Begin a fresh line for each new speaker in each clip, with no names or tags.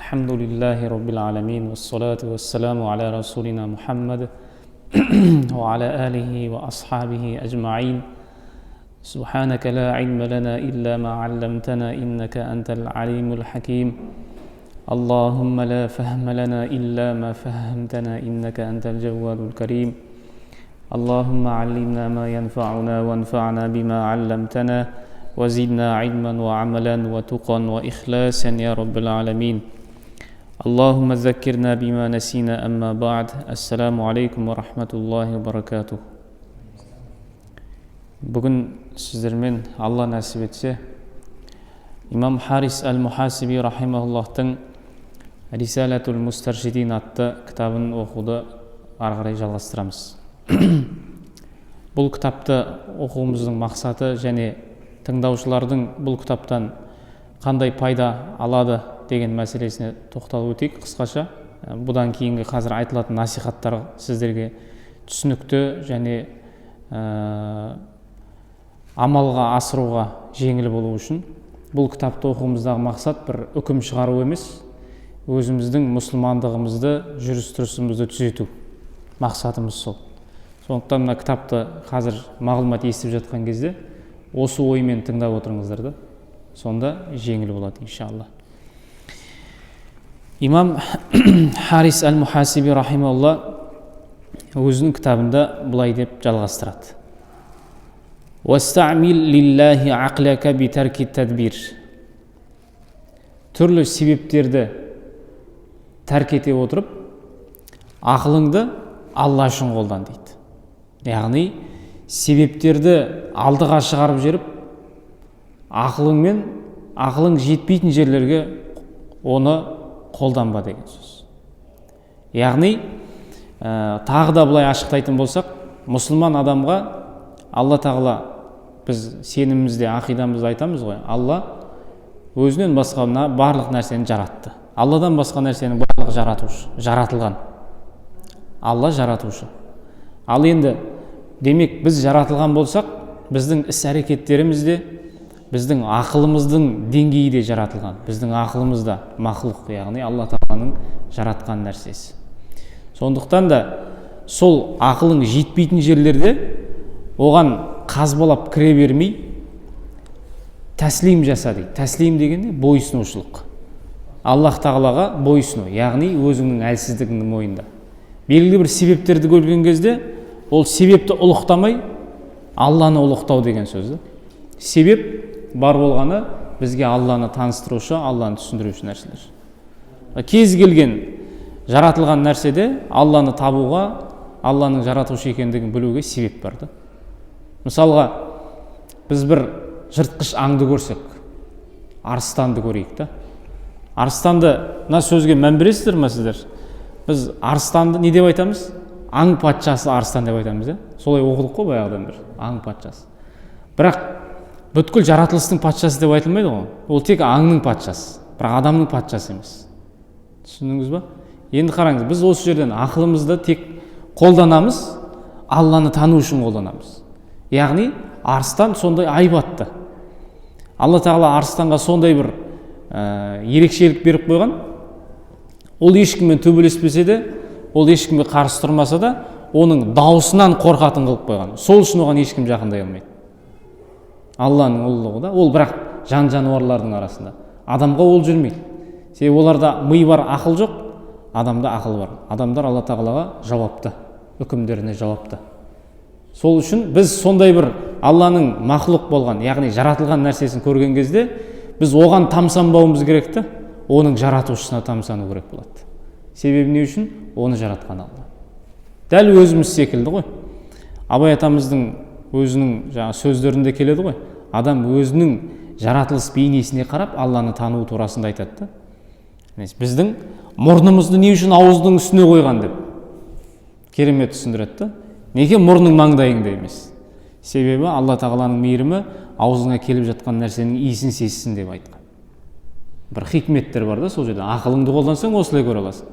الحمد لله رب العالمين، والصلاة والسلام على رسولنا محمد وعلى آله وأصحابه أجمعين. سبحانك لا علم لنا إلا ما علمتنا إنك أنت العليم الحكيم. اللهم لا فهم لنا إلا ما فهمتنا إنك أنت الجواد الكريم. اللهم علمنا ما ينفعنا وانفعنا بما علمتنا وزدنا علما وعملا وتقا وإخلاصا يا رب العالمين. اللهم ذكرنا بما نسينا. أما بعد، السلام عليكم ورحمة الله وبركاته. Бүгін сіздермен, Алла нәсіп етсе, имам Харис әл Мухасиби рахимахуллахтың Рисалатул Мустаршидин атты кітабын оқуды ары қарай жалғастырамыз. Бұл кітапты оқуымыздың мақсаты және тыңдаушылардың бұл кітаптан қандай пайда алады деген мәселесіне тоқталып өтейік қысқаша. Бұдан кейінгі қазір айтылатын насихаттар сіздерге түсінікті және амалға асыруға жеңіл болу үшін. Бұл кітапты оқуымыздағы мақсат бір үкім шығару емес, өзіміздің мұсылмандығымызды, жүріс тұрысымызды түзету мақсатымыз сол. Сондықтан мына кітапты қазір мағлұмат естіп жатқан кезде осы оймен тыңдап отырыңыздар да, сонда жеңіл болады, иншалла. Имам Харис әл Мухасиби рахималла өзінің кітабында былай деп жалғастырады: «Уастамил лиллахи ақлака битарки тадбир». Түрлі себептерді тәрк ете отырып, ақылыңды Алла үшін қолдан дейді. Яғни себептерді алдыға шығарып жіберіп, ақылыңмен, ақылың жетпейтін жерлерге оны қолданба деген сөз. Яғни тағы да былай ашықтайтын болсақ, мұсылман адамға Алла Тағала, біз сенімімізде, ақидамызда айтамыз ғой, Алла өзінен басқа мына барлық нәрсені жаратты. Алладан басқа нәрсенің барлығы жаратушы, жаратылған. Алла жаратушы. Ал енді, демек, біз жаратылған болсақ, біздің іс әрекеттеріміз де, біздің ақылымыздың деңгейі де жаратылған. Біздің ақылымыз да мақлұқ, яғни Алла Тағаланың жаратқан нәрсесі. Сондықтан да сол ақылың жетпейтін жерлерде оған қазбалап кіре бермей, тәслим жаса дейді. Тәслим деген не? Бойсұнушылық, Аллах Тағалаға бойсұну, яғни өзіңнің әлсіздігіңді мойында. Белгілі бір себептерді көрген кезде ол себепті ұлықтамай, Алланы ұлықтау деген сөз да. Себеп бар болғаны бізге Алланы таныстырушы, Алланы түсіндіруші нәрселер. Кез келген жаратылған нәрседе Алланы табуға, Алланың жаратушы екендігін білуге себеп бар да. Мысалға, біз бір жыртқыш аңды көрсек, арыстанды көрейік та. Арыстанды, мына сөзге мән бересіздер ма сіздер? Біз арыстанды не деп айтамыз? Аң патшасы арыстан деп айтамыз, иә, солай оқыдық қой баяғыдан бері, аң патшасы. Бірақ бүткіл жаратылыстың патшасы деп айтылмайды ғой. Ол тек аңның патшасы, бірақ адамның патшасы емес. Түсіндіңіз ба? Енді қараңыз, біз осы жерден ақылымызды тек қолданамыз, Алланы тану үшін қолданамыз. Яғни арыстан сондай айбатты, Алла Тағала арыстанға сондай бір ерекшелік беріп қойған. Ол ешкіммен төбелеспесе де, ол ешкімге қарсы тұрмаса да, оның дауысынан қорқатын қылып қойған. Сол үшін оған ешкім жақындай алмайды. Алланың ұлылығы да ол. Бірақ жан жануарлардың арасында адамға ол жүрмейді, себебі оларда ми бар, ақыл жоқ, адамда ақыл бар. Адамдар Алла Тағалаға жауапты, үкімдеріне жауапты. Сол үшін біз сондай бір Алланың мақлұқ болған, яғни жаратылған нәрсесін көрген кезде біз оған тамсанбауымыз керек та, оның жаратушысына тамсану керек болады. Себебі не үшін? Оны жаратқан Алла. Дәл өзіміз секілді ғой. Абай атамыздың өзінің жаңа сөздерінде келеді ғой, адам өзінің жаратылыс бейнесіне қарап Алланы тану турасында айтады да. Біздің мұрнымызды не үшін ауыздың үстіне қойған деп керемет түсіндіреді да. Неге мұрның маңдайыңда емес? Себебі Алла Тағаланың мейірімі, аузыңа келіп жатқан нәрсенің иісін сезсін деп айтқан. Бір хикметтер бар да сол жерде. Ақылыңды қолдансаң, осылай көре аласың.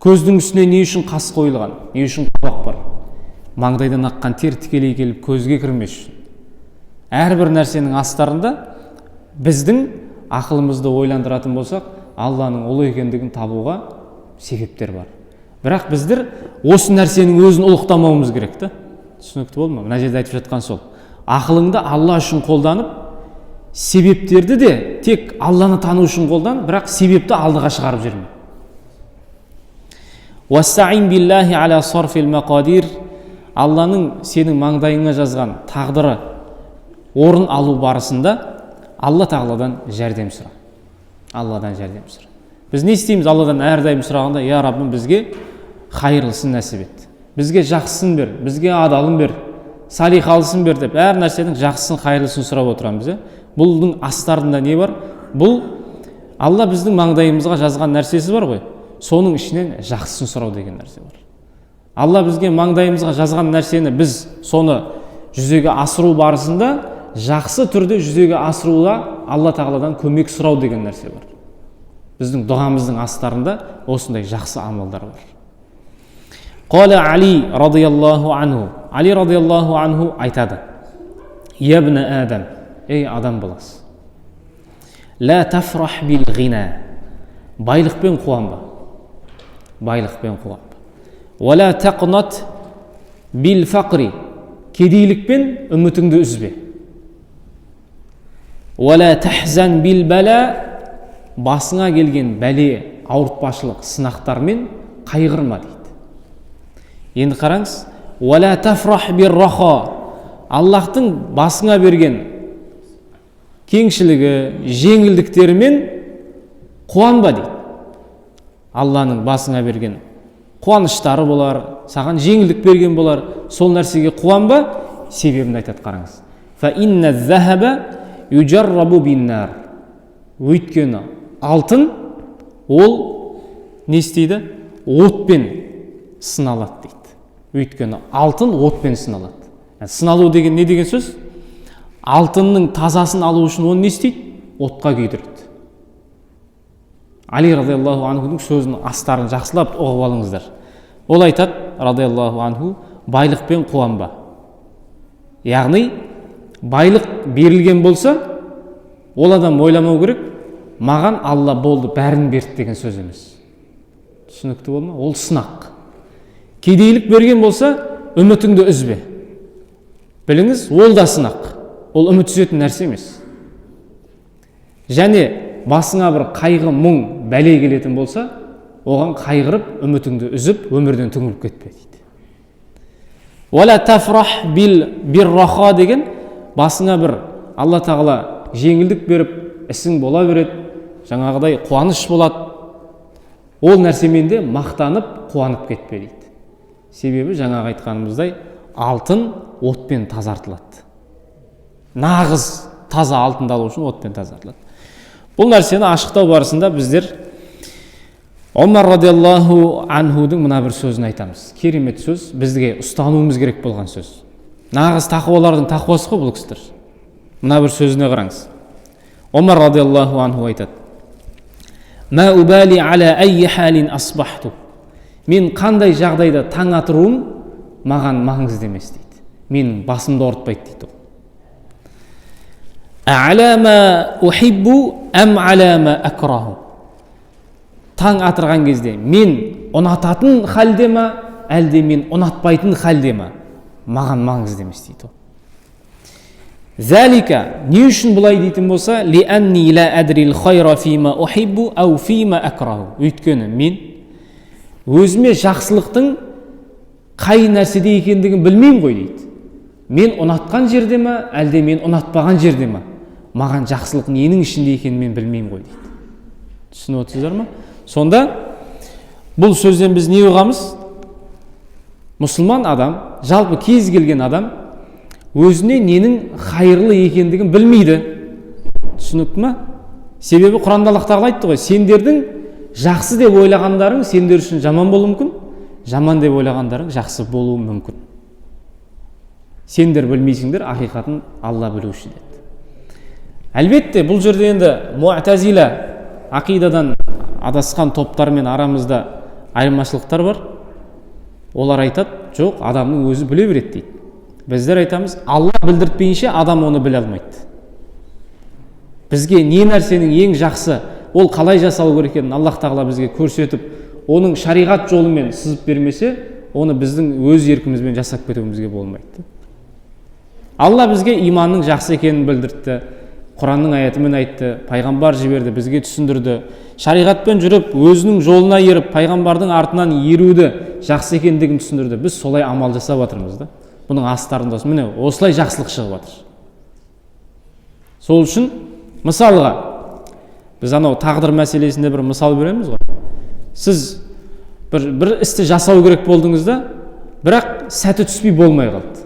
Көздің үстіне не үшін қас қойылған, не үшін қабақ бар? Маңдайдан аққан тер тікелей келіп көзге кірмес үшін. Әрбір нәрсенің астарында біздің ақылымызды ойландыратын болсақ, Алланың ұлы екендігін табуға себептер бар. Бірақ біздер осы нәрсенің өзін ұлықтамауымыз керек та. Түсінікті болды ма? Мына жерде айтып жатқан сол. Ақылыңды Алла үшін қолданып, себептерді де тек Алланы тану үшін қолдан, бірақ себепті алдыға шығарып жүрме. Уастаин биллахи аля сарфил мақадир. Алланың сенің маңдайыңа жазған тағдыры орын алу барысында Алла тағаладан жәрдем сұра. Алладан жәрдем сұра. Біз не істейміз Алладан әрдайым сұрағанда? Я Раббым, бізге хайырлысын нәсіп ет, бізге жақсысын бер, бізге адалын бер, салихалысын бер деп әр нәрсенің жақсысын, хайырлысын сұрап отырамыз. Бұның астарында не бар? Бұл Алла біздің маңдайымызға жазған нәрсесі бар ғой, соның ішінен жақсысын сұрау деген нәрсе бар. Алла бізге маңдайымызға жазған нәрсені біз соны жүзеге асыру барысында жақсы түрде жүзеге асыруда Алла тағаладан көмек сұрау деген нәрсе бар. Біздің дұғамыздың астарында осындай жақсы амалдар бар. Қала Али радияллаху анху. Али радияллаху анху айтады: Я ибн Адам, ей адам баласы, ла тафрах бил ғина, байлықпен қуанба, байлықпен қуанба. Уа ла тақнат бил фақри, кедейлікпен үмітіңді үзбе. Уа ла тахзан бил бала, басыңа келген бәле, ауыртпашылық, сынақтармен қайғырма дейді. Енді қараңыз, уа ла тафрах бир раха, Аллахтың басыңа берген кеңшілігі, жеңілдіктерімен қуанба дейді. Алланың басыңа берген қуаныштары болар, саған жеңілдік берген болар, сол нәрсеге қуанба. Себебін айтады, қараңыз. Фа инна захаба юджаррабу биннар. Өйткені алтын ол не істейді? Отпен сыналады дейді. Өйткені алтын отпен сыналады. Сыналу деген не деген сөз? Алтынның тазасын алу үшін оны не істейді? Отқа күйдіреді. Али радиаллаху анхудың сөзінің астарын жақсылап ұғып алыңыздар. Ол айтады, радиаллаху анху, байлықпен қуанба. Яғни байлық берілген болса, ол адам ойламау керек, маған Алла болды, бәрін берді деген сөз емес. Түсінікті болды ма? Ол сынақ. Кедейлік берген болса, үмітіңді үзбе. Біліңіз, ол да сынақ. Ол үміт үзетін нәрсе емес. Және басыңа бір қайғы, мұң, бәле келетін болса, оған қайғырып, үмітіңді үзіп, өмірден түңіліп кетпе дейді. Уа ла тафрах бил бирраха деген басыңа бір Алла тағала жеңілдік беріп, ісің бола береді, жаңағыдай қуаныш болады. Ол нәрсемен де мақтанып, қуанып кетпе дейді. Себебі жаңағы айтқанымыздай, алтын отпен тазартылады. Нағыз таза алтынды алу үшін отпен тазартылады. Бұл нәрсені ашықтау барысында біздер Омар радиаллаху анхудың мына бір сөзін айтамыз. Керемет сөз, бізге ұстануымыз керек болған сөз. Нағыз тақуалардың тақуасы ғой бұл кісілер. Мына бір сөзіне қараңыз. Омар радиаллаху анху айтады: Ма убали аля айи халин асбахту. Мен қандай жағдайда таң атыруым маған маңызды емес дейді. Менің басымды ауыртпайды дейді ол. А'ла ма ухиббу ам аля ма акраху. Таң атырған кезде мен ұнататын халде ма, әлде мен ұнатпайтын халде ма, маған маңызды емес дейді ол. Зәлика, не үшін бұлай дейтін болса, лианни ла адрил хайра фима ухиббу ау фима акраху. Өйткені мен өзіме жақсылықтың қай нәрседе екендігін білмеймін ғой дейді. Мен ұнатқан жерде ма, әлде мен ұнатпаған жерде ма, маған жақсылық ненің ішінде екенін мен білмеймін ғой дейді. Түсініп отырсыздар ма? Сонда бұл сөзден біз не ұғамыз? Мұсылман адам, жалпы кез келген адам өзіне ненің хайырлы екендігін білмейді. Түсінікті ма? Себебі Құранда Аллах тағала айтты ғой, сендердің жақсы деп ойлағандарың сендер үшін жаман болуы мүмкін, жаман деп ойлағандарың жақсы болуы мүмкін. Сендер білмейсіңдер, ақиқатын Алла білуші деді. Әлбетте, бұл жерде енді муатазила ақидадан адасқан топтармен арамызда айырмашылықтар бар. Олар айтады, жоқ, адамның өзі біле береді дейді. Біздер айтамыз, Алла білдіртпейінше адам оны біле алмайды. Бізге не нәрсенің ең жақсы, Ол қалай жасалу керек екенін Аллах тағала бізге көрсетіп, оның шариғат жолымен сызып бермесе, оны біздің өз еркімізбен жасап кетуімізге болмайды. Алла бізге иманның жақсы екенін білдіртті, Құранның аятымен айтты, пайғамбар жіберді, бізге түсіндірді. Шариғатпен жүріп, өзінің жолына еріп, пайғамбардың артынан еруді жақсы екендігін түсіндірді. Біз солай амал жасап жатырмыз да. Бұның астарында міне осылай жақсылық шығып жатыр. Сол үшін мысалға біз анау тағдыр мәселесінде бір мысал береміз ғой. Сіз бір істі жасау керек болдыңыз да, бірақ сәті түспей болмай қалды.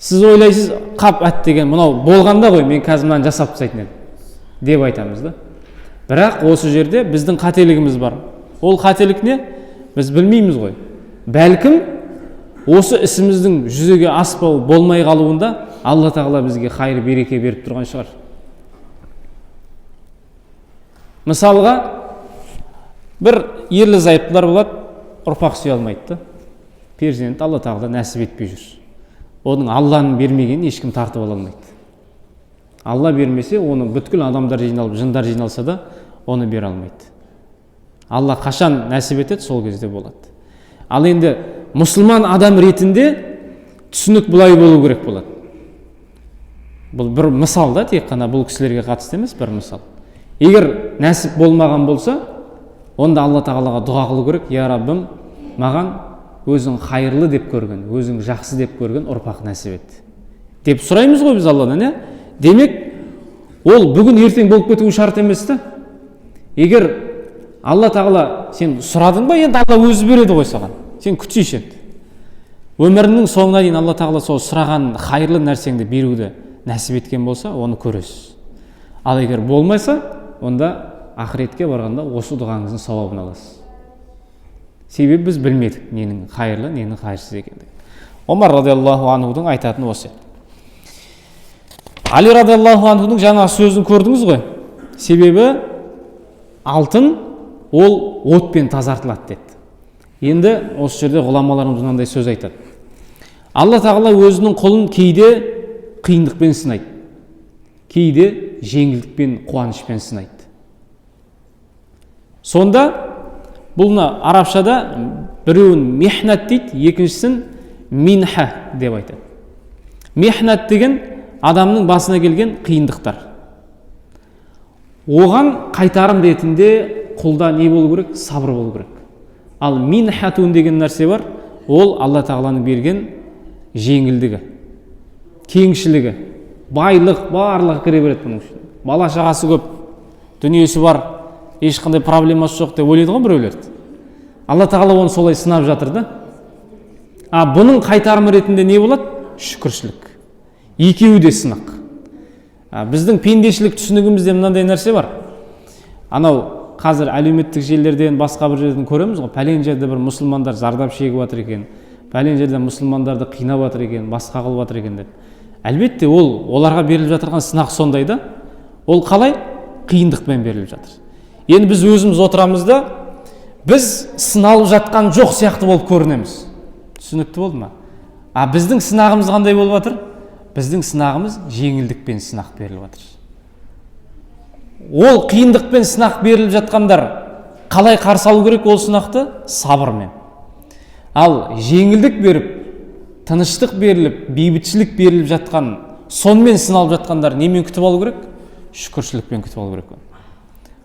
Сіз ойлайсыз, қап әт деген мынау болғанда ғой, мен қазір мынаны жасап тастайтын едім деп айтамыз да. Бірақ осы жерде біздің қателігіміз бар. Ол қателік не? Біз білмейміз ғой. Бәлкім осы ісіміздің жүзеге аспау, болмай қалуында Алла тағала бізге хайыр береке беріп тұрған шығар. Мысалға бір ерлі зайыптылар болады, ұрпақ сүйе алмайды да. Перзент Алла тағала нәсіп етпей жүр. Оның Алланың бермегенін ешкім тартып ала алмайды. Алла бермесе, оны бүткіл адамдар жиналып, жындар жиналса да, оны бере алмайды. Алла қашан нәсіп етеді, сол кезде болады. Ал енді мұсылман адам ретінде түсінік бұлай болу керек болады. Бұл бір мысал да, тек қана бұл кісілерге қатысты емес, бір мысал. Егер нәсіп болмаған болса, онда Алла тағалаға дұға қылу керек. Я Раббым, маған өзің хайырлы деп көрген, өзің жақсы деп көрген ұрпақ нәсіп ет деп сұраймыз ғой біз Алладан, иә? Демек, ол бүгін ертең болып кетуі шарт емес та. Егер Алла тағала сен сұрадың ба, енді Алла өзі береді ғой саған. Сен күтсейші енді. Өміріңнің соңына дейін Алла тағала сол сұраған хайырлы нәрсеңді беруді нәсіп еткен болса, оны көресіз. Ал егер болмаса, онда ақыретке барғанда осы дұғаңыздың сауабын аласыз. Себебі біз білмедік ненің хайырлы, ненің хайырсыз екендігін. Омар радиаллаху анхудың айтатыны осы еді. Али радиаллаху анхудың жаңағы сөзін көрдіңіз ғой. Себебі алтын ол отпен тазартылады деді. Енді осы жерде ғұламаларымыз мынандай сөз айтады. Алла тағала өзінің құлын кейде қиындықпен сынайды, кейде жеңілдікпен, қуанышпен сынайды. Сонда бұл мына арабшада біреуін мехнат дейді, екіншісін минха деп айтады. Мехнат деген адамның басына келген қиындықтар. Оған қайтарым ретінде құлда не болу керек? Сабыр болу керек. Ал минхатун деген нәрсе бар, ол Алла тағаланың берген жеңілдігі, кеңшілігі, байлық, барлығы кіре береді бұның ішіне. Бала шағасы көп, дүниесі бар, ешқандай проблемасы жоқ деп ойлайды ғой біреулер. Алла тағала оны солай сынап жатыр да. А бұның қайтарымы ретінде не болады? Шүкіршілік. Екеуі де сынақ. Біздің пендешілік түсінігімізде мынандай нәрсе бар. Анау қазір әлеуметтік желілерден басқа бір жерден көреміз ғой, пәлен жерде бір мұсылмандар зардап шегіп жатыр екен, пәлен жерде мұсылмандарды қинап жатыр екен, басқа қылып жатыр екен деп. Әлбетте ол оларға беріліп жатырған сынақ сондай да. Ол қалай? Қиындықпен беріліп жатыр. Енді біз өзіміз отырамыз да, біз сыналып жатқан жоқ сияқты болып көрінеміз. Түсінікті болды ма? А біздің сынағымыз қандай болып жатыр? Біздің сынағымыз жеңілдікпен сынақ беріліп жатыр. Ол қиындықпен сынақ беріліп жатқандар қалай қарсы алу керек ол сынақты? Сабырмен. Ал жеңілдік беріп, тыныштық беріліп, бейбітшілік беріліп жатқан, сонымен сыналып жатқандар немен күтіп алу керек? Шүкіршілікпен күтіп алу керек.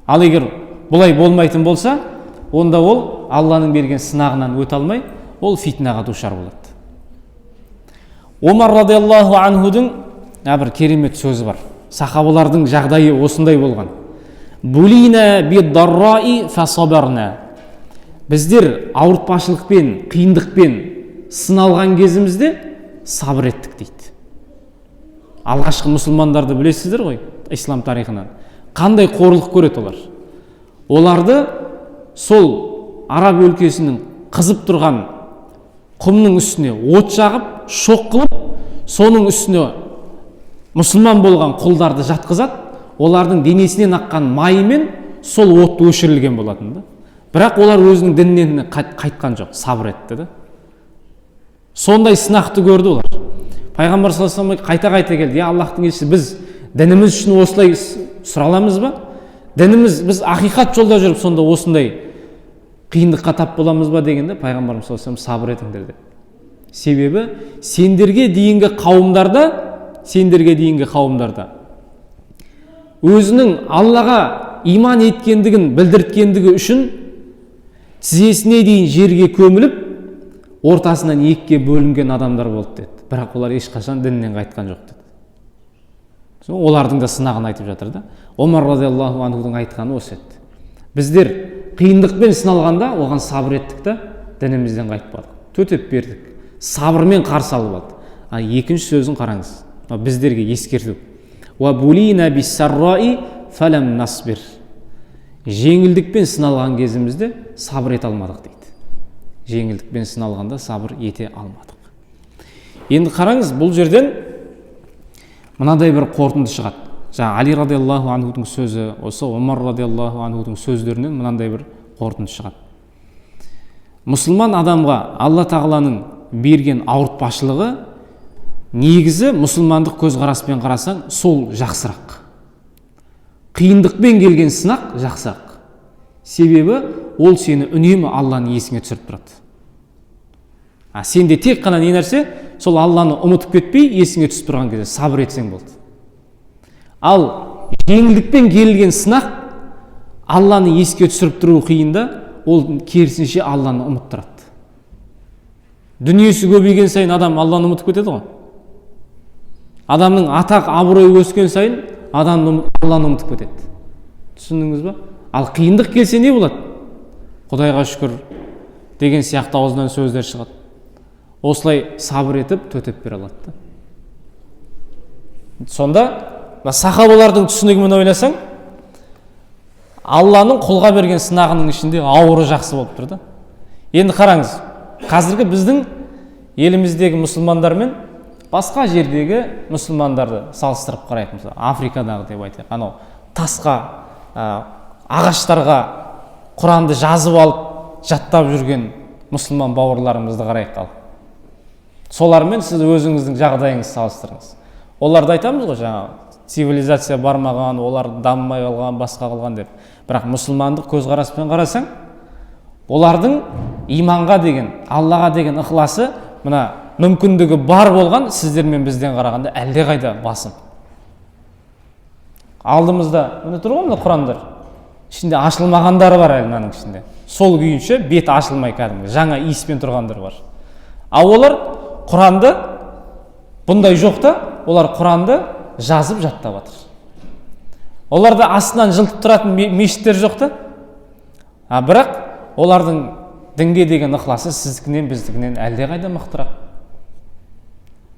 Ал егер бұлай болмайтын болса, онда ол Алланың берген сынағынан өте алмай, ол фитнаға душар болады. Омар радиаллаху анхудың бір керемет сөзі бар. Сахабалардың жағдайы осындай болған. Булина бид-дарраи фасабарна. Біздер ауыртпашылықпен, қиындықпен сыналған кезімізде сабыр еттік дейді. Алғашқы мұсылмандарды білесіздер ғой, ислам тарихынан. Қандай қорлық көреді олар? Оларды сол араб өлкесінің қызып тұрған құмның үстіне от жағып, шоқ қылып, соның үстіне мұсылман болған құлдарды жатқызады, олардың денесінен аққан майымен сол отты өшірілген болатын да. Бірақ олар өзінің дінінен қайтқан жоқ, сабыр етті да. Сондай сынақты көрді олар. Пайғамбар саллаллаху алейхи вассалам қайта-қайта келді. Я Аллахтың елшісі, біз дініміз үшін осылай сұраламыз ба? Дініміз, біз ақиқат жолда жүріп, сонда осындай қиындыққа тап боламыз ба дегенде, пайғамбарымыз саллаллаху алейхи вассалам: «Сабыр етіңдер», – деп. Себебі сендерге дейінгі қауымдарда өзінің Аллаға иман еткендігін білдірткендігі үшін тізесіне дейін жерге көміліп, ортасынан екіге бөлінген адамдар болды деді. Бірақ олар ешқашан діннен қайтқан жоқ деді. Олардың да сынағын айтып жатыр да. Омар радиаллаху анхудың айтқаны осы еді: біздер қиындықпен сыналғанда, оған сабыр еттік та, дінімізден қайтпадық, төтеп бердік, сабырмен қарсы алып алды. А екінші сөзін қараңыз, мынау біздерге ескерту: «Уа биссарраи фалам насбир». Жеңілдікпен сыналған кезімізде сабыр ете алмадық дейді. Жеңілдікпен сыналғанда сабыр ете алмадық. Енді қараңыз, бұл жерден мынадай бір қорытынды шығады. Жаңа Али радиаллаху анхудың сөзі, осы Омар радиаллаху анхудың сөздерінен мынандай бір қорытынды шығады: мұсылман адамға Алла тағаланың берген ауыртпашылығы, негізі, мұсылмандық көзқараспен қарасаң, сол жақсырақ, қиындықпен келген сынақ жақсырақ. Себебі ол сені үнемі Алланы есіңе түсіріп тұрады. А сенде тек қана не нәрсе? Сол Алланы ұмытып кетпей, есіңе түсіп тұрған кезде сабыр етсең болды. Ал жеңілдікпен келген сынақ Алланы еске түсіріп тұру қиын да, ол керісінше Алланы ұмыттырады. Дүниесі көбейген сайын адам Алланы ұмытып кетеді ғой. Адамның атақ абыройы өскен сайын адам Алланы ұмытып кетеді, түсіндіңіз ба? Ал қиындық келсе, не болады? «Құдайға шүкір» деген сияқты аузынан сөздер шығады. Осылай сабыр етіп, төтеп бере алады да. Сонда мына сахабалардың түсінігімен ойласаң, Алланың құлға берген сынағының ішінде ауыры жақсы болып тұр да. Енді қараңыз, қазіргі біздің еліміздегі мұсылмандар мен басқа жердегі мұсылмандарды салыстырып қарайық. Мысалы, Африкадағы деп айтайық, анау тасқа, ағаштарға Құранды жазып алып жаттап жүрген мұсылман бауырларымызды қарайық. Ал солармен сіз өзіңіздің жағдайыңызды салыстырыңыз. Оларды айтамыз ғой, жаңағы цивилизация бармаған, олар дамымай қалған, басқа қылған деп. Бірақ мұсылмандық көзқараспен қарасаң, олардың иманға деген, Аллаға деген ықыласы мына мүмкіндігі бар болған сіздер мен бізден қарағанда әлдеқайда басым. Алдымызда міне тұр ғой, мына Құрандар, ішінде ашылмағандары бар әлі. Мынаның ішінде сол күйінше, беті ашылмай, кәдімгі жаңа иіспен тұрғандар бар. Ал олар Құранды, бұндай жоқ та, олар Құранды жазып жаттап жатыр. Оларда астынан жылтып тұратын мешіттер жоқ та. А бірақ олардың дінге деген ықыласы сіздікінен, біздікінен әлдеқайда мықтырақ.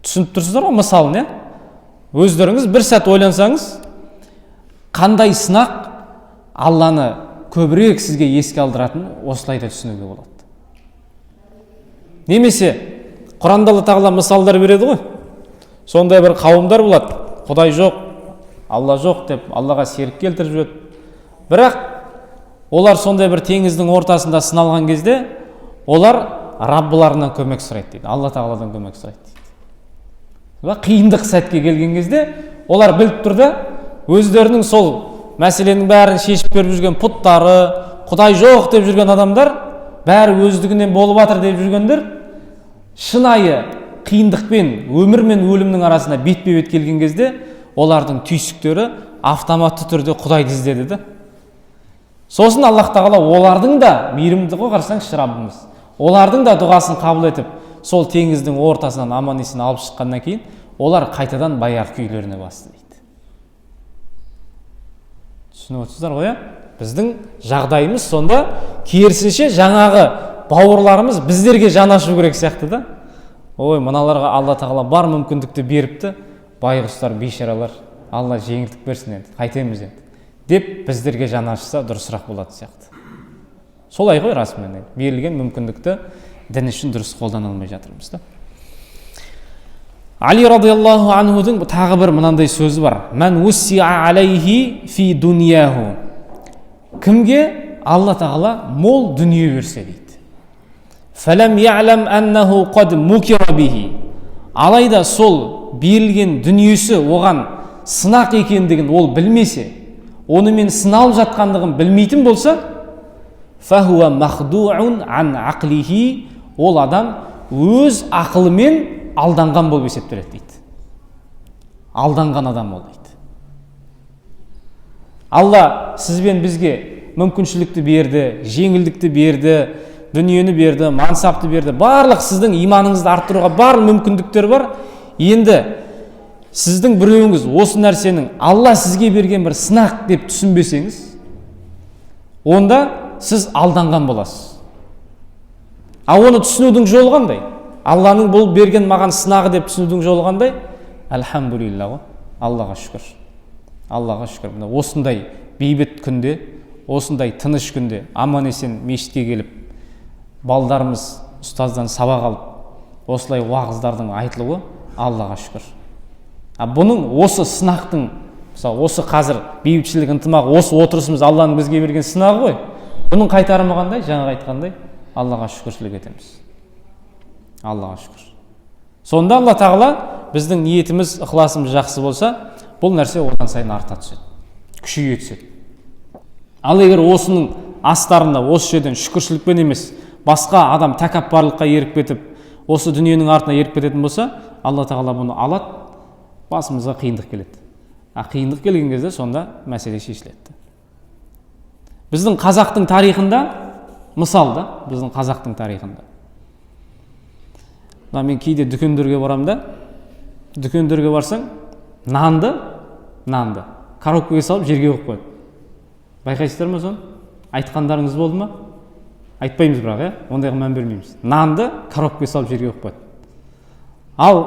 Түсініп тұрсыздар ғой мысалын, иә? Өздеріңіз бір сәт ойлансаңыз, қандай сынақ Алланы көбірек сізге еске алдыратын, осылай да түсінуге болады. Немесе Құранда Алла тағала мысалдар береді ғой. Сондай бір қауымдар болады, Құдай жоқ, Алла жоқ деп, Аллаға серік келтіріп жүреді. Бірақ олар сондай бір теңіздің ортасында сыналған кезде, олар Раббыларынан көмек сұрайды дейді, Алла тағаладан көмек сұрайды дейді. Қиындық сәтке келген кезде олар біліп тұр да, өздерінің сол мәселенің бәрін шешіп беріп жүрген пұттары, Құдай жоқ деп жүрген адамдар, бәрі өздігінен болып жатыр деп жүргендер, шынайы қиындықпен, өмір мен өлімнің арасында бетпе бет келген кезде, олардың түйсіктері автоматты түрде Құдайды іздеді да. Сосын Аллах тағала олардың да, мейірімді ғой қарасаңызшы Раббымыз, олардың да дұғасын қабыл етіп, сол теңіздің ортасынан аман есен алып шыққаннан кейін, олар қайтадан баяғы күйлеріне басты дейді. Түсініп отырсыздар ғой, иә? Біздің жағдайымыз сонда керісінше, жаңағы бауырларымыз біздерге жан ашу керек сияқты да. Ой, мыналарға Алла тағала бар мүмкіндікті беріпті, байғұстар, бейшаралар, Алла жеңілдік берсін, енді қайтеміз енді деп біздерге жан ашса, дұрысырақ болатын сияқты. Солай ғой расымен, енді берілген мүмкіндікті дін үшін дұрыс қолдана алмай жатырмыз да. Али радиаллаху анхудың тағы бір мынандай сөзі бар: «Мән уссиа алейхи фи дуньяху». Кімге Алла тағала мол дүние берсе дейді, «фәләм ялам аннаху қад мукира бихи». Алайда сол берілген дүниесі оған сынақ екендігін ол білмесе, онымен сыналып жатқандығын білмейтін болса, фахуа махдуун ан ақлихи, ол адам өз ақылымен алданған болып есептеледі дейді. Алданған адам ол дейді. Алла сіз бен бізге мүмкіншілікті берді, жеңілдікті берді, дүниені берді, мансапты берді, барлық сіздің иманыңызды арттыруға барлық мүмкіндіктер бар. Енді сіздің біреуіңіз осы нәрсенің Алла сізге берген бір сынақ деп түсінбесеңіз, онда сіз алданған боласыз. Ал оны түсінудің жолы қандай? Алланың бұл берген маған сынағы деп түсінудің жолы қандай? Альхамдулилля ғой, Аллаға шүкір. Аллаға шүкір. Мына осындай бейбіт күнде, осындай тыныш күнде аман есен мешітке келіп, балдарымыз ұстаздан сабақ алып, осылай уағыздардың айтылуы Аллаға шүкір. А бұның осы сынақтың, мысалы, осы қазір бейбітшілік, ынтымақ, осы отырысымыз Алланың бізге берген сынағы ғой. Бұның қайтарымы қандай? Жаңағы айтқандай, Аллаға шүкіршілік етеміз. Аллаға шүкір. Сонда Алла тағала біздің ниетіміз, ықыласымыз жақсы болса, бұл нәрсе одан сайын арта түседі, күшейе түседі. Ал егер осының астарында осы жерден шүкіршілікпен емес, басқа адам тәкаппарлыққа еріп кетіп, осы дүниенің артына еріп кететін болса, Алла тағала бұны алады, басымызға қиындық келеді. А қиындық келген кезде сонда мәселе шешіледі. Біздің қазақтың тарихында мысал да, біздің қазақтың тарихында. Мына мен кейде дүкендерге барамын да, дүкендерге барсаң, нанды коробкаға салып жерге қойып қояды. Байқайсыздар ма соны? Айтқандарыңыз болды ма? Айтпаймыз бірақ, иә, ондайға мән бермейміз. Нанды коробкаға салып жерге қойып қояды. Ал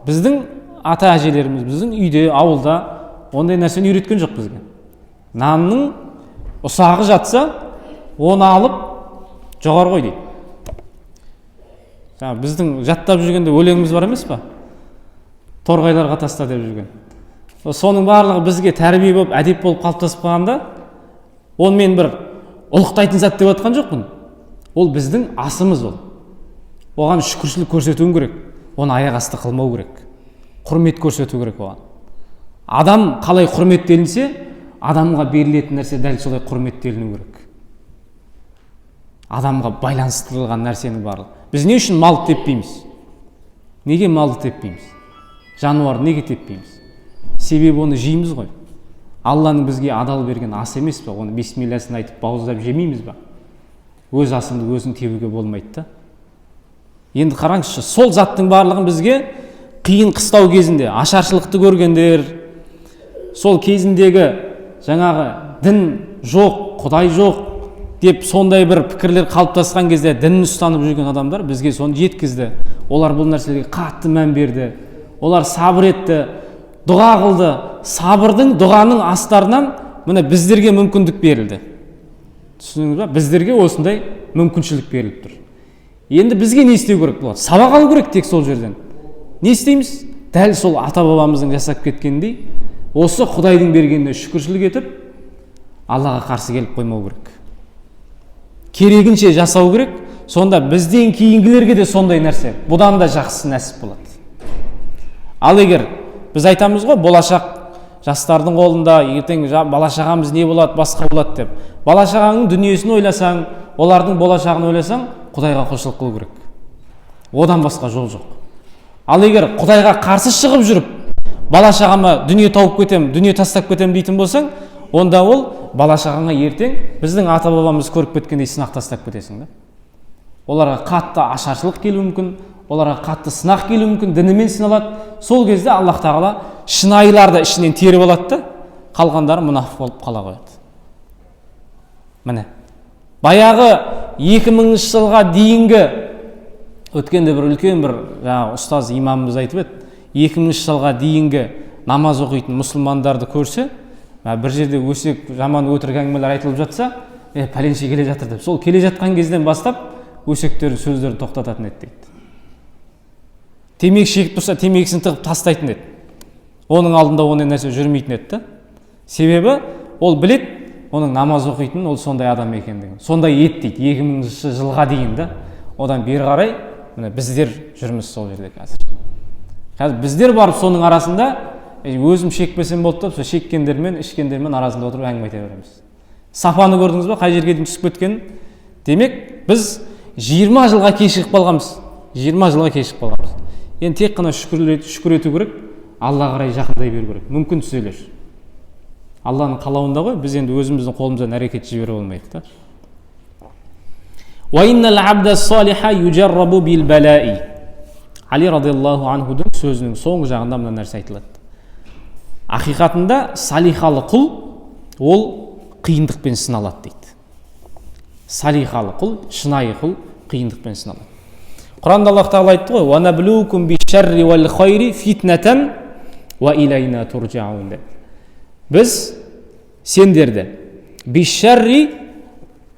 біздің ата әжелеріміз, біздің үйде, ауылда ондай нәрсені үйреткен жоқ бізге. Нанның ұсағы жатса, оны алып жоғары қой дейді. Жаңа біздің жаттап жүргенде өлеңіміз бар емес па? Торғайларға таста деп жүрген. Соның барлығы бізге тәрбие болып, әдеп болып қалыптасып қалғанда, оны мен бір ұлықтайтын зат деп жатқан жоқпын. Ол біздің асымыз ол. Оған шүкіршілік көрсетуің керек. Оны аяқ асты қылмау керек. Құрмет көрсету керек оған. Адам қалай құрметтелінсе, адамға берілетін нәрсе дәл солай құрметтеліну керек. Адамға байланыстырылған нәрсенің барлығы. Біз не үшін малды теппейміз? Неге малды теппейміз? Жануарды неге теппейміз? Себебі оны жейміз ғой. Алланың бізге адал берген асы емес пе? Оны бисмилласын айтып бауыздап жемейміз ба? Өз асыңды өзің тебуге болмайды да. Енді қараңызшы, сол заттың барлығын бізге қиын қыстау кезінде, ашаршылықты көргендер, сол кезіндегі жаңағы дін жоқ, Құдай жоқ деп сондай бір пікірлер қалыптасқан кезде дінін ұстанып жүрген адамдар бізге соны жеткізді. Олар бұл нәрселерге қатты мән берді. Олар сабыр етті, дұға қылды. Сабырдың, дұғаның астарынан міне біздерге мүмкіндік берілді. Түсіндіңіз ба? Біздерге осындай мүмкіншілік беріліп тұр. Енді бізге не істеу керек болады? Сабақ алу керек тек сол жерден. Не істейміз? Дәл сол ата бабамыздың жасап кеткеніндей, осы Құдайдың бергеніне шүкіршілік етіп, Аллаға қарсы келіп қоймау керек. Керегінше жасау керек. Сонда бізден кейінгілерге де сондай нәрсе, бұдан да жақсысы нәсіп болады. Ал егер біз айтамыз ғой, болашақ жастардың қолында, ертең бала шағамыз не болады, басқа болады деп. Бала шағаңның дүниесін ойласаң, олардың болашағын ойласаң, Құдайға құлшылық қылу керек. Одан басқа жол жоқ. Ал егер Құдайға қарсы шығып жүріп, бала шағама дүние тауып кетем, дүние тастап кетем дейтін болсаң, онда ол бала шағаңа ертең біздің ата бабамыз көріп кеткендей сынақ тастап кетесің да. Оларға қатты ашаршылық келуі мүмкін, оларға қатты сынақ келуі мүмкін, дінімен сыналады. Сол кезде Аллах тағала шынайыларды ішінен теріп алады да, қалғандары мұнафық болып қала қояды. Міне, баяғы 2000 жылға дейінгі өткенде бір үлкен бір жаңағы ұстаз имамымыз айтып еді, 2000 жылға дейінгі намаз оқитын мұсылмандарды көрсе, бір жерде өсек, жаман өтірік әңгімелер айтылып жатса, пәленше келе жатыр деп, сол келе жатқан кезден бастап өсектерін, сөздерін тоқтататын еді дейді. Темекі шегіп тұрса, темекісін тығып тастайтын еді. Оның алдында ондай нәрсе жүрмейтін еді да. Себебі ол білет, оның намаз оқитын, ол сондай адам екендігін. Сондай ет дейді, 2000 жылға дейін да. Одан бері қарай міне біздер жүрміз сол жерде қазір. Қазір біздер барып соның арасында Өзім шекпесем болды деп, сол шеккендермен, ішкендермен арасында отырып әңгіме айта береміз. Сапаны көрдіңіз ба, қай жерге дейін түсіп кеткенін? Демек, біз 20 жылға кешігіп қалғанбыз. 20 жылға кешігіп қалғанбыз. Енді тек қана шүкір ету керек, Аллаға қарай жақындай беру керек. Мүмкін түзелер. Алланың қалауында ғой, біз енді өзіміздің қолымыздан әрекет жібере алмайық та. Али радиаллаху анхудың сөзінің соңғы жағында мына нәрсе айтылады. Ақиқатында салихалы құл ол қиындықпен сыналады дейді. Салихалы құл, шынайы құл қиындықпен сыналады. Құранда Аллах тағала айтты ғой, «Уанаблукум бишшарри уал хайри фитнатан уа илайна туржаун» деп. Біз сендерді бишшарри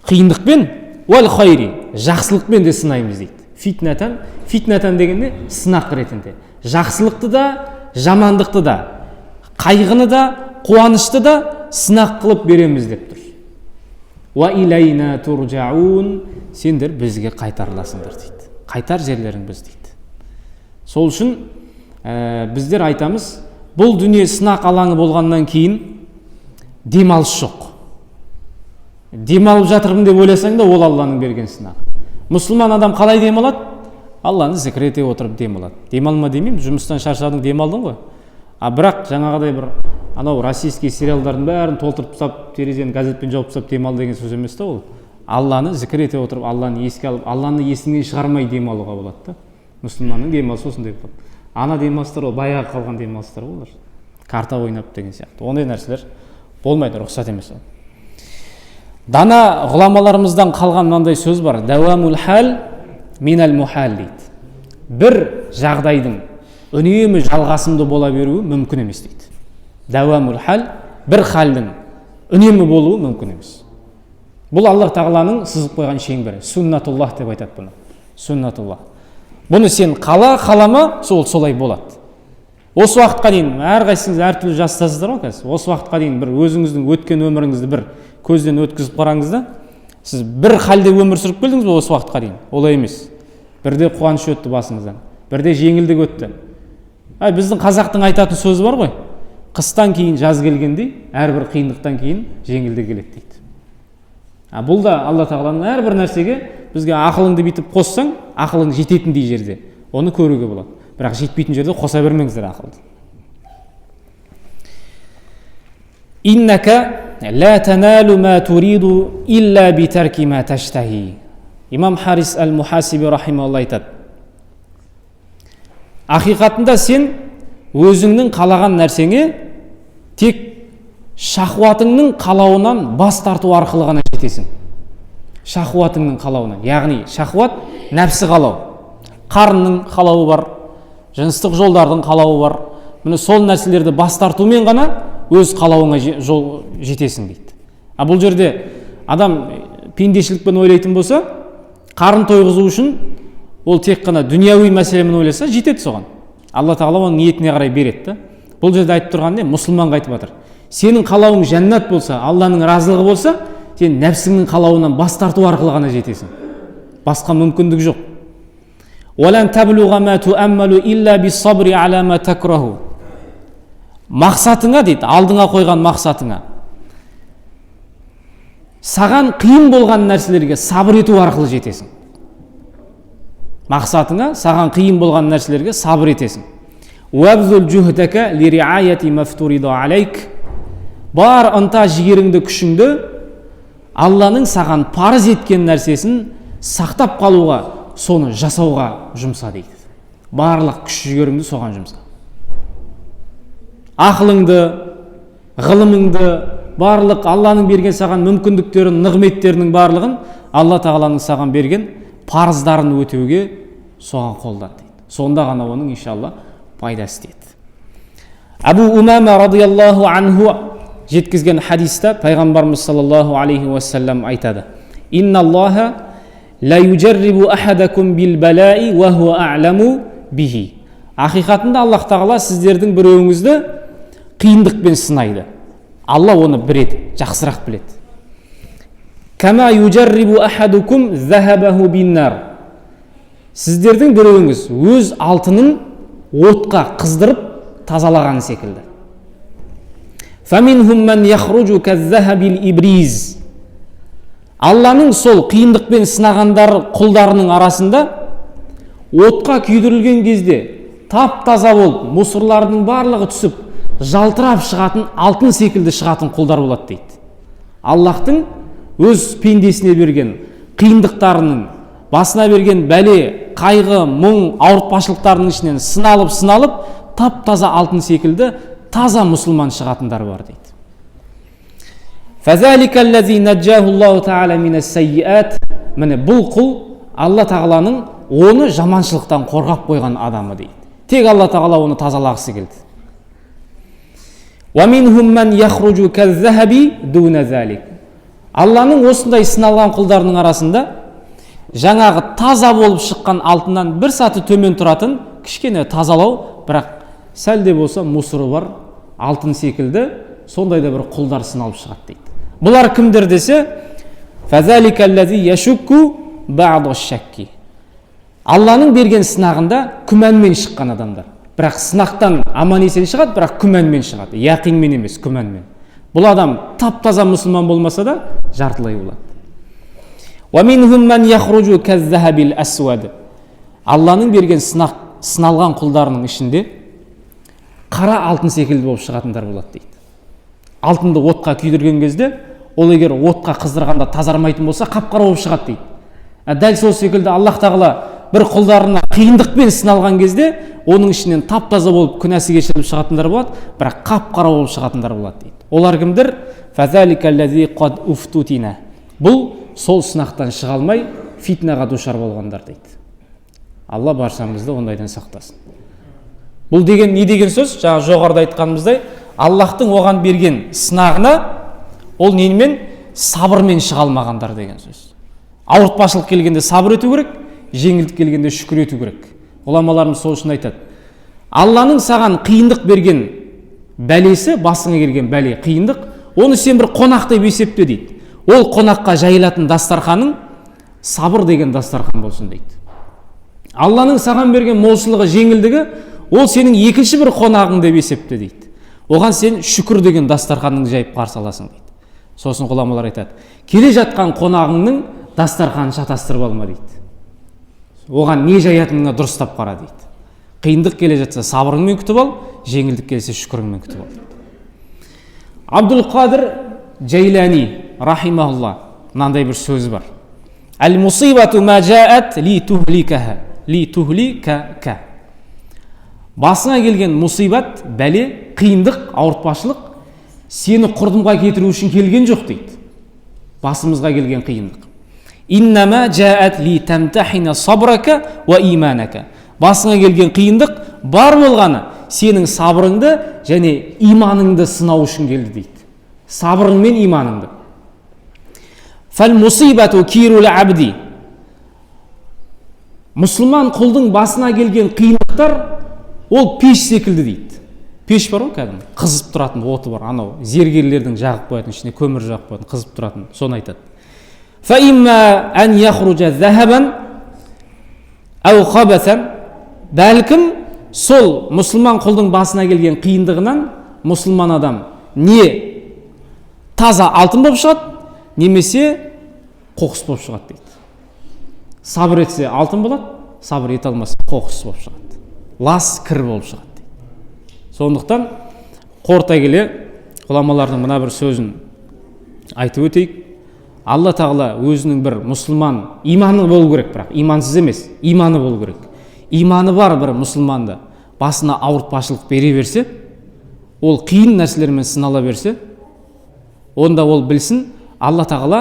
қиындықпен, уал хайри жақсылықпен де сынаймыз дейді. Фитнатан, фитнатан дегенде сынақ ретінде. Жақсылықты да, жамандықты да, қайғыны да, қуанышты да сынақ қылып береміз деп тұр. Уа илайна туржаун, сендер бізге қайтарыласыңдар дейді. Қайтар жерлерің біз дейді. Сол үшін біздер айтамыз, бұл дүние сынақ алаңы болғаннан кейін демалыс жоқ. Демалып жатырмын деп ойласаң да, ол Алланың берген сынағы. Мұсылман адам қалай демалады? Алланы зікір ете отырып демалады. Демалма демеймін, жұмыстан шаршадың, демалдың ғой. А бірақ жаңағыдай бір анау российский сериалдардың бәрін толтырып тастап, терезені газетпен жауып тастап демал деген сөз емес та ол. Алланы зікір ете отырып, Алланы еске алып, Алланы есіңнен шығармай демалуға болады да. Мұсылманның демалысы осындай болады. Ана демалыстар ол баяғы қалған демалыстар ғой олар. Карта ойнап деген сияқты. Ондай нәрселер болмайды, рұқсат емес ол. Дана ғұламаларымыздан қалған мынандай сөз бар. Дауамул хал минал мухал дейді. Бір жағдайдың үнемі жалғасымды бола беруі мүмкін емес дейді. Дауамул хал, бір халдің үнемі болуы мүмкін емес. Бұл Аллах тағаланың сызып қойған шеңбері. Суннатуллах деп айтады бұны. Суннатуллах. Бұны сен қала, қалама, сол солай болады. Осы уақытқа дейін әрқайсыңыз әртүрлі жастасыздар ғой қазір. Осы уақытқа дейін бір өзіңіздің өткен өміріңізді бір көзден өткізіп қараңыз да, сіз бір халде өмір сүріп келдіңіз бе осы уақытқа дейін? Олай емес. Бірде қуаныш өтті басыңыздан, бірде жеңілдік өтті. Ай, біздің қазақтың айтатын сөзі бар ғой. Қыстан кейін жаз келгендей, әрбір қиындықтан кейін жеңілдік келеді дейді. А бұл да Алла тағаланың әрбір нәрсеге бізге ақылыңды бүйтіп қоссаң, ақылың жететіндей жерде оны көруге болады. Бірақ жетпейтін жерде қоса бермеңіздер ақылды. Иннака ла таналу ма туриду илля битарки ма таштахи. Имам Харис әл-Мухасиби рахималла айтады. Ақиқатында сен өзіңнің қалаған нәрсеңе тек шахуатыңның қалауынан бас тарту арқылы ғана жетесің. Шахуатыңның қалауынан, яғни шахуат нәпсі қалау, қарынның қалауы бар, жыныстық жолдардың қалауы бар. Міне сол нәрселерді бас тартумен ғана өз қалауыңа жол жетесің дейді. А бұл жерде адам пендешілікпен ойлайтын болса, қарын тойғызу үшін ол тек қана дүнияуи мәселемен ойласа, жетеді соған. Алла тағала оның ниетіне қарай береді да. Бұл жерде айтып тұрған не? Мұсылманға айтып жатыр. Сенің қалауың жәннат болса, Алланың разылығы болса, сен нәпсіңнің қалауынан бас тарту арқылы ғана жетесің. Басқа мүмкіндік жоқ. Уалан таблуға ма туаммалу илля биссабри аля ма такраху. Мақсатыңа дейді, алдыңа қойған мақсатыңа. Саған қиын болған нәрселерге сабыр ету арқылы жетесің. Мақсатыңа, саған қиын болған нәрселерге сабыр етесің. Уабзул жухдака лириаяти мафтурида алейк. Бар ынта жігеріңді, күшіңді Алланың саған парыз еткен нәрсесін сақтап қалуға, соны жасауға жұмса дейді. Барлық күш жігеріңді соған жұмса. Ақылыңды, ғылымыңды, барлық Алланың берген саған мүмкіндіктерін, нығметтерінің барлығын Алла тағаланың саған берген парыздарын өтеуге соған қолдан дейді. Сонда ғана оның иншалла пайдасы тиеді. Абу Умама радиаллаху анху жеткізген хадиста пайғамбарымыз саллаллаху алейхи уассалам айтады: Инналлаха ла юjarрибу ахадакум бил балаи уа хуа а'ламу бихи. Ақиқатында Аллах тағала сіздердің біреуіңізді қиындықпен сынайды. Алла оны біледі, жақсырақ біледі. Кама юjarрибу ахадукум захабаху биннар. Сіздердің біреуіңіз өз алтынын отқа қыздырып тазалаған секілді. Алланың сол қиындықпен сынағандар құлдарының арасында отқа күйдірілген кезде тап-таза болып, мусорлардың барлығы түсіп, жалтырап шығатын алтын секілді шығатын құлдар болады дейді. Аллахтың өз пендесіне берген қиындықтарының, басына берген бәле, қайғы, мұң, ауыртпашылықтарының ішінен сыналып, тап-таза алтын секілді таза мұсылман шығатындар бар дейді. Міне бұл құл Алла тағаланың оны жаманшылықтан қорғап қойған адамы дейді. Тек Алла тағала оны тазалағысы келді. Алланың осындай сыналған құлдарының арасында жаңағы таза болып шыққан алтыннан бір саты төмен тұратын, кішкене тазалау, бірақ сәл де болса мусоры бар алтын секілді сондай да бір құлдар сыналып шығады дейді. Бұлар кімдер десе, Алланың берген сынағында күмәнмен шыққан адамдар. Бірақ сынақтан аман есен шығады, бірақ күмәнмен шығады. Яқинмен емес, күмәнмен. Бұл адам тап-таза мұсылман болмаса да жартылай болады. Алланың берген сыналған құлдарының ішінде қара алтын секілді болып шығатындар болады дейді. Алтынды отқа күйдірген кезде, ол егер отқа қыздырғанда тазармайтын болса, қап-қара болып шығады дейді. Дәл сол секілді Аллах тағала бір құлдарына қиындықпен сыналған кезде, оның ішінен тап-таза болып күнәсі кешіріліп шығатындар болады, бірақ қап-қара болып шығатындар болады дейді. Олар кімдер? Бұл сол сынақтан шыға алмай фитнаға душар болғандар дейді. Алла баршамызды ондайдан сақтасын. Бұл деген не деген сөз? Жаңа жоғарыда айтқанымыздай, Аллахтың оған берген сынағына ол немен? Сабырмен шыға алмағандар деген сөз. Ауыртпашылық келгенде сабыр ету керек, жеңілдік келгенде шүкір ету керек. Ғұламаларымыз сол үшін айтады. Алланың саған қиындық берген бәлесі, басыңа келген бәле, қиындық, оны сен бір қонақ деп есепте дейді. Ол қонаққа жайылатын дастарханың сабыр деген дастархан болсын дейді. Алланың саған берген молшылығы, жеңілдігі, ол сенің екінші бір қонағың деп есепте дейді. Оған сен шүкір деген дастарханыңды жайып қарсы аласың дейді. Сосын ғұламалар айтады, келе жатқан қонағыңның дастарханын шатастырып алма дейді. Оған не жаятыныңа дұрыстап қара дейді. Қиындық келе жатса сабырыңмен күтіп ал, жеңілдік келсе шүкіріңмен күтіп ал дейді. Абдулқадыр Жайлани рахимахулла мынандай бір сөзі бар. Әл мусибату ма жаат ли тухликаха, ли тухликака. Басыңа келген мұсибат, бәле, қиындық, ауыртпашылық сені құрдымға кетіру үшін келген жоқ дейді. Басымызға келген қиындық. Иннама жаат ли тамтахина сабрака ва иманака. Басыңа келген қиындық бар болғаны сенің сабырыңды және иманыңды сынау үшін келді дейді. Сабырың мен иманыңды. Фал мусибату кирул абди. Мұсылман құлдың басына келген қиындықтар ол пеш секілді дейді. Пеш бар ғой, кәдімгі қызып тұратын оты бар, анау зергерлердің жағып қоятын, ішіне көмір жағып қоятын, қызып тұратын, соны айтады. Фа имма ан яхружа захабан ау хабасан. Бәлкім сол мұсылман құлдың басына келген қиындығынан мұсылман адам не таза алтын болып шығады, немесе қоқыс болып шығады дейді. Сабыр етсе алтын болады, сабыр ете алмаса қоқыс болып шығады, лас кір болып шығады дейді. Сондықтан қорыта келе ғұламалардың мына бір сөзін айтып өтейік. Алла тағала өзінің бір мұсылман иманы болу керек, бірақ имансыз емес, иманы болу керек. Иманы бар бір мұсылманды басына ауыртпашылық бере берсе, ол қиын нәрселермен сынала берсе, онда ол білсін, Алла тағала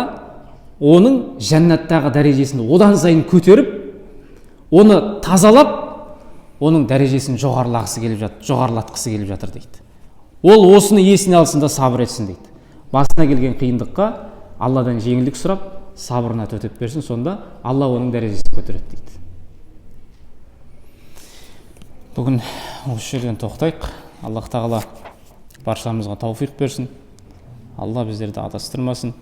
оның жәннаттағы дәрежесін одан сайын көтеріп, оны тазалап, оның дәрежесін жоғарылағысы келіп жатыр, жоғарылатқысы келіп жатыр дейді. Ол осыны есіне алсын да сабыр етсін дейді. Басына келген қиындыққа Алладан жеңілдік сұрап, сабырына төтеп берсін, сонда Алла оның дәрежесін көтереді дейді. Бүгін осы жерден тоқтайық. Аллах тағала баршамызға тауфиқ берсін. Алла біздерді адастырмасын.